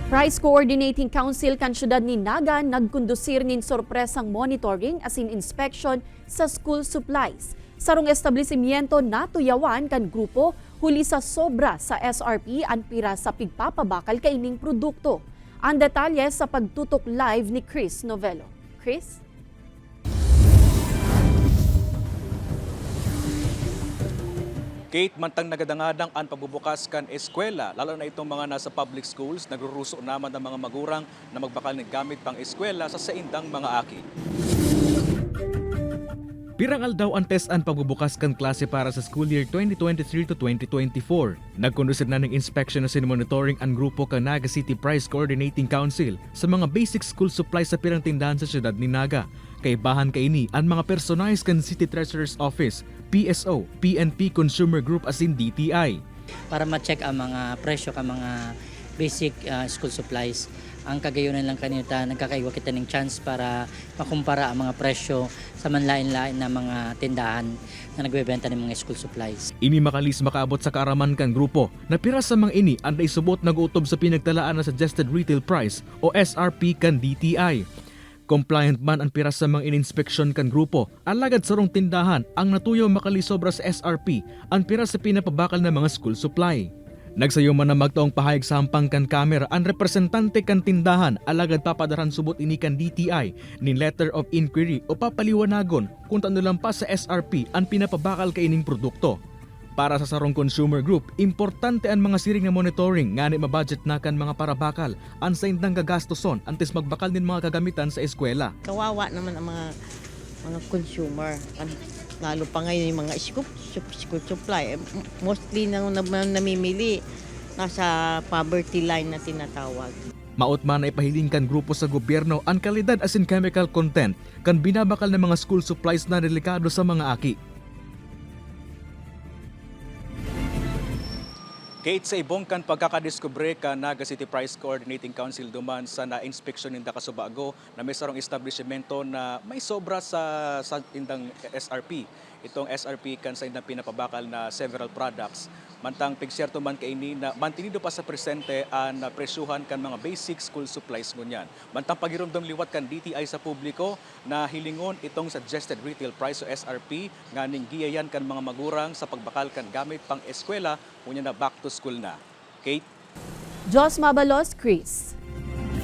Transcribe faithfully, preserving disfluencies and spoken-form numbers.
Price Coordinating Council kan siyudad nin Naga nagkondusir nin sorpresang monitoring asin inspection sa school supplies. Sarong establisimyento natuyawan kan grupo huli sa sobra sa S R P an pira sa pigpapabakal kaining produkto. Ang detalye sa pagtutok live ni Chris Novelo. Chris? Kate, mantang nagadangadang an pagbubukas kan eskwela, lalo na itong mga nasa public schools, nagruruso naman ang mga magurang na magbakal nin gamit pang-eskwela sa saindang mga aki. Pirang aldaw antes an pagbubukas kan klase para sa school year twenty twenty-three to twenty twenty-four, nagkondusir na ning inspection asin monitoring an grupo kan Naga City Price Coordinating Council sa mga basic school supplies sa pirang tindahan sa siyudad nin Naga, kaibahan kaini an mga personahe kan City Treasurer's Office, P S O, P N P Consumer Group asin D T I. Para ma-check ang mga presyo kan mga basic ah, school supplies. Ang kagayonan lang kanita, nagkakaiwa kita ning chance para makumpara ang mga presyo sa manlain-lain na mga tindahan na nagbebenta ning mga school supplies. Ini makalis makaabot sa kaaraman kan grupo na pira sa mga ini an dai subot nag-utob sa pinagtalaan na suggested retail price o S R P kan D T I. Compliant man an pira sa mga ininspeksyon kan grupo, alagad sarong tindahan ang natuyaw makalisobra sa S R P an pira sa pinapabakal na mga school supply. Nagsayo man na magtaong pahayag sa hampang kan Kamera an representante kan tindahan, alagad papadarhan subot ini kan D T I nin letter of inquiry o papaliwanagon kun tano lampas sa S R P an pinapabakal kaining produkto. Para sa sarong consumer group, importante an mga siring na monitoring ngani ma-budget na kan mga parabakal an saindang gagastoson antes magbakal nin mga kagamitan sa eskwela. Kawawa naman ang mga mga consumer, kan- lalo pa ngayon yung mga school, school supply. Eh, mostly na, na, namimili, nasa poverty line na tinatawag. Maot man na ipahiling kan grupo sa gobyerno an kalidad asin chemical content kan binabakal na mga school supplies na delikado sa mga aki. Kate, sa ibong kan pagkakadiskubre kan Naga City Price Coordinating Council duman sa nainspeksyon ninda kasubago na may sarong establisimento na may sobra sa, sa indang S R P. Itong S R P kan sa indang pinapabakal na several products. Mantang pigsyerto man kaini na mantinido pa sa presente an presyuhan kan mga basic school supplies ngunyan. Mantang pagiromdom liwat kan D T I sa publiko na hilingon itong suggested retail price o S R P nganing giyayan kan mga magurang sa pagbakal kan gamit pang eskwela, unya na back to school na. Kate? Diyos mabalos, Chris.